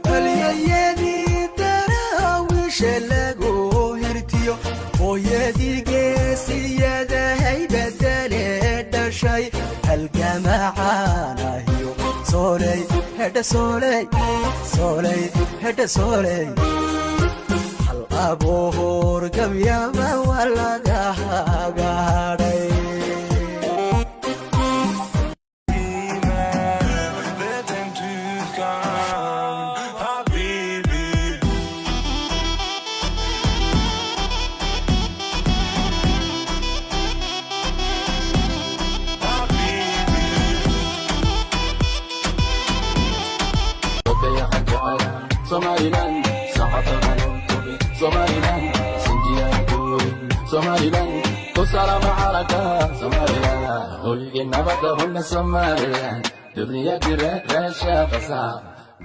Halyayadii Daraawiishe lagu hirtiyo, hooyadii geesiyadahay bedele dhashay, halgamacaanahiyo sooley hedha sooley sooley hedha sooley, hal abuur gabyaba waa laga hagaadhay. Vet du kan habibi. Habibi. Somaliland, Somaliland, Somaliland, tusaale calanka Somaliland, hoygii nabadda huna Somaliland, dunya jira raasha qasaa.